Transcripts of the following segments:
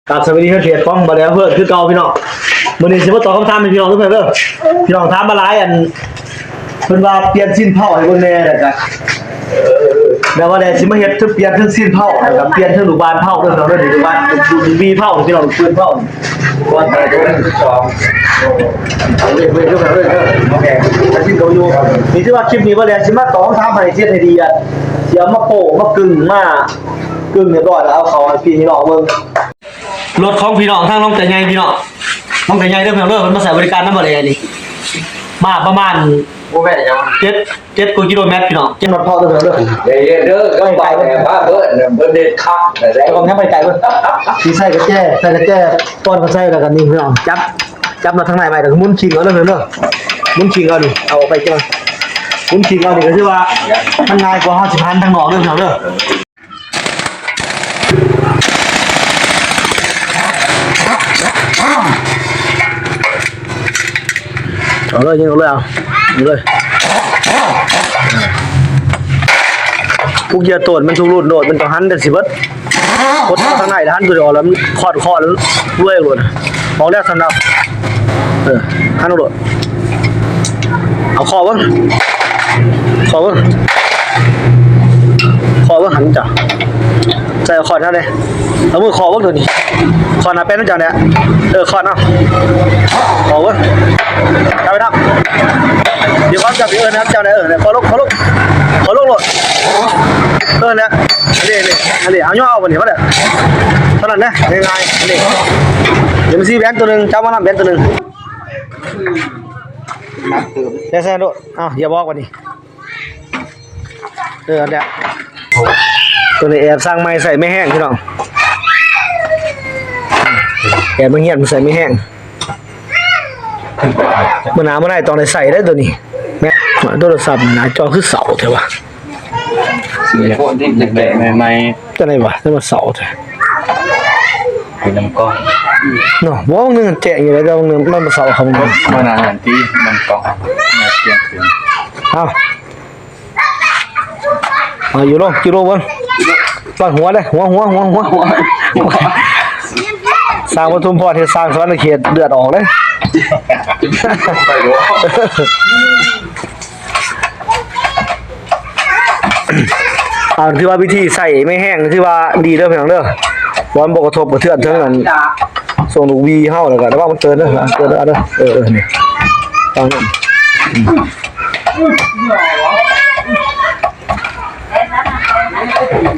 ການສະຫວັດດີເຮືອນເຂດຂອງບ່າວແຫຼມເພິ່ນຄືເກົ່າພີ່ນ້ອງ. ມື້ນີ້ຊິມາຕອບຄຳຖາມໃຫ້ພີ່ນ້ອງເດີເພິ່ນເດີ. ພີ່ນ້ອງຖາມມາຫຼາຍ ອັນ ເພິ່ນວ່າປ່ຽນຊີ້ນເຜົາໃຫ້ເບິ່ງແດ່ ແລ້ວກະ ແລ້ວວ່າແຫຼະ ຊິມາເຮັດເຖິງປ່ຽນເຖິງຊີ້ນເຜົາ ແລ້ວກະປ່ຽນເຖິງລູກບານເຜົາເດີພີ່ນ້ອງເດີ. ນີ້ລູກບານ ລູກບີເຜົາ ພີ່ນ້ອງ ປືນເຜົາ ກ່ອນໄປຕົວໜຶ່ງ ສອງ ເວກເວກເດີພີ່ນ້ອງເດີ. ໂອເຄ ຊິເຂົ້າຢູ່. ນີ້ຖືວ່າຄລິບນີ້ບ່າວແຫຼມຊິມາຕອບຄຳຖາມໃຫ້ເສັດໃຫ້ດີ ອະ ຊິເອົາມາໂປ້ມາກຶ້ງ ມາກຶ້ງຮຽບຮ້ອຍ ແລ້ວເອົາເຂົ້າໃຫ້ພີ່ໃຫ້ນ້ອງເບິ່ງ. ລົດຂອງພີ່ນ້ອງທາງໜອງແຕໃຫຍ່ພີ່ນ້ອງ ໜອງແຕໃຫຍ່ເດີພີ່ນ້ອງເດີ. ເພິ່ນມາໃຊ້ບໍລິການນຳບ່າວແຫຼມນີ້ ມາປະມານ ບໍ່ແມ່ນຫຍັງ ເຈັດ ເຈັດກວ່າກິໂລແມັດພີ່ນ້ອງ. ເຈັດຮອດເພົາະເດີພີ່ນ້ອງເດີ. ເດີ ເດີ ກໍໄປແຕ່ພາເພິ່ນ ເພິ່ນເຮັດຄັກແລ້ວ. ເຈົ້າຂອງຍັງໄປໄກເບິ່ງ ຊິໃສ່ກະແຈ ໃສ່ກະແຈກ່ອນເຂົາໃສ່. ແລ້ວກໍນີ້ພີ່ນ້ອງ ຈັບ ຈັບມາທາງໃນໄວ້ ແລ້ວກໍໝູນຄີງເອົາເດີພີ່ນ້ອງເດີ. ໝູນຄີງເອົານີ້ ເອົາອອກໄປກ່ອນ ໝູນຄີງເອົານີ້ ກໍຄືວ່າມັນງ່າຍກວ່າເຮົາຊິພັນທາງນອກເດີພີ່ນ້ອງເດີ. ເອົາເລີຍ ຍິງເອົາເລີຍ ເອົາ ຍິງເລີຍ. ຜູ້ກຽໂຕນມັນທຸກລຸ້ນໂລດ ມັນຕ້ອງຫັນແຕ່ຊິເບິດ ກົດທາງໃນ ແລ້ວຫັນຕົວອອກ ແລ້ວມັນຄອດ ຄອດເລື້ອຍໂລດ. ອອກແລ້ວສຳລັບ ເອີ ຫັນເອົາໂລດ. ເອົາເຄາະເບິ່ງ ເຄາະເບິ່ງ ເຄາະເບິ່ງ ຫັນຈ້ະ ໃສ່ເອົາຄ້ອນເອົາເດ້. ເອົາມືເຄາະເບິ່ງໂຕນີ້ ເຄາະໜ້າແປ້ນນຳເຈົ້າແດ່. ເອີ ເຄາະເອົາ ເຄາະເບິ່ງ ຈັບໄປນຳ. ດຽວເຂົາຈະໄປເອີ້ນນຳເຈົ້າແດ່. ເອີ ເຄາະລົງ ເຄາະລົງ ເຄາະລົງໂລດ. ເອີ ແຫຼະ ອັນນີ້ ອັນນີ້ ເອົາຍໍເອົາບັດນີ້ ພໍແລ້ວ ເທົ່ານັ້ນນະ ງ່າຍໆ ອັນນີ້. ດຽວມັນຊິແບນໂຕໜຶ່ງ ຈັບມານຳແບນໂຕໜຶ່ງ. ແຊໆໂລດ. ເອົາ ຢ່າບອກບັດນີ້. ເອີ ອັນເດະ ໂຕນີ້ແອບສ້າງໃໝ່ໃສ່ໄມ້ແຫ້ງພີ່ນ້ອງ ແອບມາຮຽນໃສ່ໄມ້ແຫ້ງ. ມື້ໜ້າມື້ໃນຕ້ອງໄດ້ໃສ່ເດ້ໂຕນີ້. ແມ່ນ ໂທລະສັບໜ້າຈໍຄືເສົາແທ້ວະ. ໂຄນທີ່ແຕກໃໝ່ໆ ຈັ່ງໃດວະ ຈັ່ງວ່າເສົາແທ້ ເປັນນຳກ້ອງເນາະ. ບໍ່ ບາງໜຶ່ງແຈ້ງຢູ່ແລ້ວ ແຕ່ບາງໜຶ່ງມັນເສົາເຂົາ ມານານທີ່ນຳກ້ອງ ເອົາ ເອົາຢູ່ໂລ ຢູ່ໂລເບິ່ງ ວາງຫົວເດ້ ຫົວ ຫົວ ຫົວ ຫົວ ສ້າງປະທຸມພອນເຮັດສ້າງສະຫວັນນະເຂດເລືອດອອກເດ້. ອ່າ ຖືວ່າວິທີໃຊ້ໄມ້ແຫ້ງຖືວ່າດີເດີພີ່ນ້ອງເດີ ວ່າມັນບໍ່ກະທົບກະເທືອນເຖິງອັນ ຊ່ວງລູກຫວີເຮົາ ແລ້ວກໍລະວັງມັນເຕີນເດີ ເຕີນເດີ ເອີ ເອີ ນີ້ ຟັງນີ້.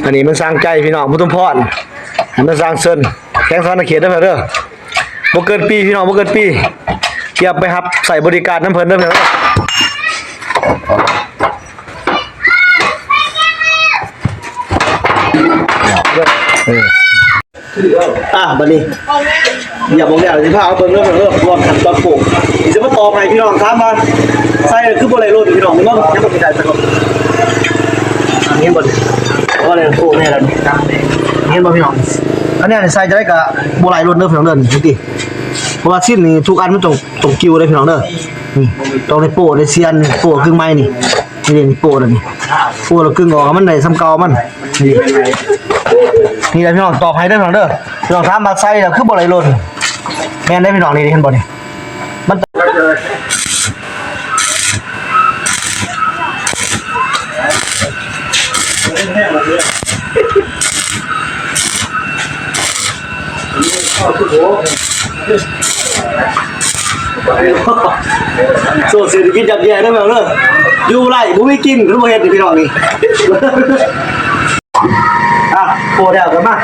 ອັນນີ້ມັນສ້າງໃຈພີ່ນ້ອງ ປະທຸມພອນ ໃຫ້ມັນສ້າງເຊີນ ແຂວງສະຫວັນນະເຂດເດີພີ່ນ້ອງເດີ. ບໍ່ເກີນປີພີ່ນ້ອງ ບໍ່ເກີນປີ ກຽມໄປຮັບໃຊ້ບໍລິການນຳເພິ່ນເດີພີ່ນ້ອງເດີ. ອ່າ ບັດນີ້ ຢາກບອກແລ້ວ ຊິພາເບິ່ງເດີພີ່ນ້ອງເດີ ກ່ອນຂັ້ນຕອນໂປະ ຊິມາຕອບໃຫ້ພີ່ນ້ອງຖາມວ່າ ໃສ່ແລ້ວຄືບໍ່ໄຫຼຫຼົ່ນ ພີ່ນ້ອງ ເຫັນບໍ່? ຍັງບໍ່ເຂົ້າໃຈ ເຫັນບໍ່? ເຫັນບໍ່ພີ່ນ້ອງ? ອັນນີ້ໃສ່ຈັ່ງໃດກໍບໍ່ໄຫຼຫຼົ່ນເດີພີ່ນ້ອງເດີ ນີ້ ເພາະວ່າຊີ້ນນີ້ທຸກອັນມັນຕ້ອງ ຕ້ອງກິ້ວເດ້ພີ່ນ້ອງເດີ. ນີ້ ຕ້ອງໄດ້ໂປ້ໄດ້ຊຽນ ໂປ້ກຶ່ງໃໝ່ນີ້ ນີ້ເດ້ ນີ້ໂປ້ແລ້ວນີ້ ໂປ້ແລ້ວກຶ່ງອອກໃຫ້ມັນໄດ້ສ່ຳເກົ່າມັນ. ນີ້ ນີ້ແຫຼະພີ່ນ້ອງ ຕອບໃຫ້ເດີພີ່ນ້ອງເດີ. ພີ່ນ້ອງຖາມວ່າໃສ່ແລ້ວຄືບໍ່ໄຫຼຫຼົ່ນ ແມ່ນເດ້ພີ່ນ້ອງ. ນີ້ເຫັນບໍ່ນີ້ ມັນ ໂອ້ ເສດຖະກິດຫຍໍ້າແຍ່ເດີແມ່ເດີ ຢູ່ບໍ່ໄດ້ ບໍ່ມີກິນ ຄືບໍ່ເຮັດນີ້ພີ່ນ້ອງນີ້. ອ່ະ ໂອ້ ແລ້ວກໍມາ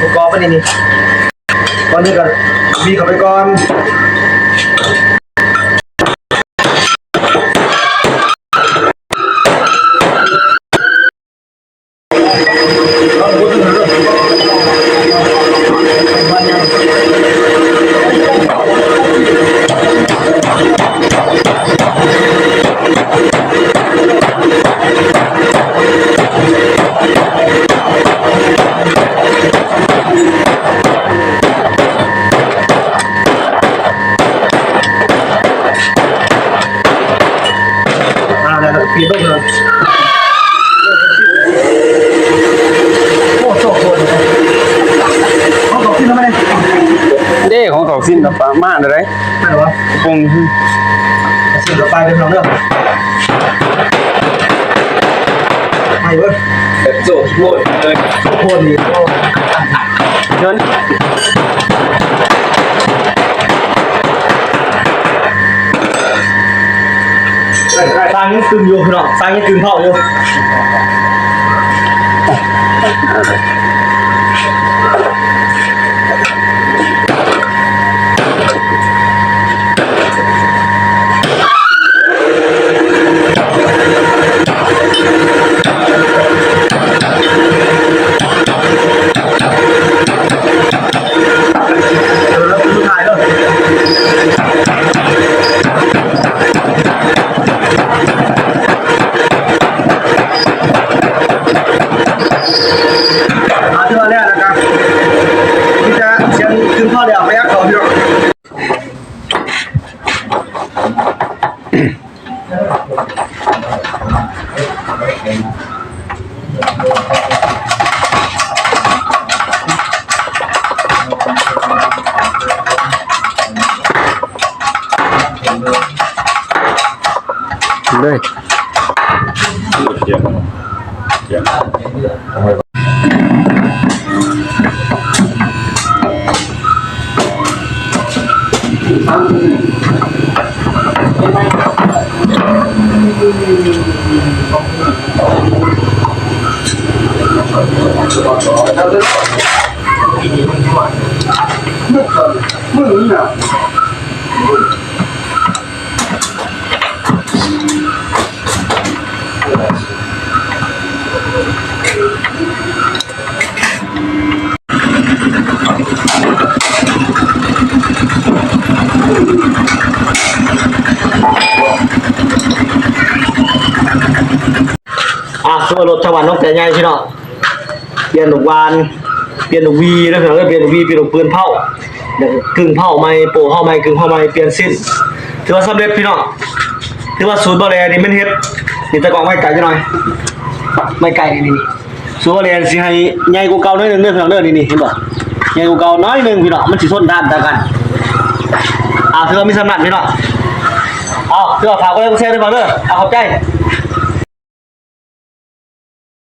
ປະກອບໄປນີ້ ນີ້ ຕອນນີ້ກໍບີບເຂົ້າໄປກ່ອນ. ໂອ້ ໂຊກໂຄດ ເດ້ ຂອງເຂົາສິ້ນປະມານໃດ໋ ຫັ້ນຫວາ ປົງ ຊິລະປາຍເດີ ພີ່ນ້ອງເດີ ໄປເວີ້ຍ ແບບໂຊກໂຄດເລີຍ ໂຊກໂຄດນີ້ ໂອ້ ເຊີນ ສ້າງຍັງຕຶງຢູ່ພີ່ນ້ອງ ສ້າງຍັງຕຶງເຂົ້າຢູ່. ອ່າ ຖືວ່າແລ້ວລະກະ ມີແຕ່ສຽງຂຶ້ນພໍແລ້ວ ໄປຫາເຂົາ ພີ່ນ້ອງ. ເລີຍ ອ່າ ຄືວ່າລົດຊາວບ້ານນ້ອງແຕໃຫຍ່ພີ່ນ້ອງ ປ່ຽນລູກຫວ່ານ ປ່ຽນລູກຫວີເດີພີ່ນ້ອງເດີ ປ່ຽນລູກຫວີ ປ່ຽນລູກປືນເຜົາ ແລ້ວກໍກຶ່ງເຜົາໃໝ່ ໂປ້ເຜົາໃໝ່ ກຶ່ງເຜົາໃໝ່ ປ່ຽນຊີ້ນ ຖືວ່າສຳເລັດພີ່ນ້ອງ. ຖືວ່າສູດບໍ່ແລນີ້ແມ່ນເຮັດ ນີ້ຕາກ້ອງໄມ້ໄກ່ຈັກໜ້ອຍ ໄມ້ໄກ່ນີ້ ສູດບໍ່ແລຊິໃຫ້ໃຫຍ່ກວ່າເກົ່າໜ້ອຍໜຶ່ງເດີພີ່ນ້ອງເດີ ນີ້ ນີ້ເຫັນບໍ່ ໃຫຍ່ກວ່າເກົ່າໜ້ອຍໜຶ່ງພີ່ນ້ອງ ມັນຊິທົນທານຕໍ່ກັນ. ອ່າ ຖືວ່າມີສ່ຳນັ້ນພີ່ນ້ອງ ເອົາ ຖືວ່າຝາກກົດໄລກົດແຊເດີພີ່ນ້ອງເດີ ເອົາ ຂອບໃຈ.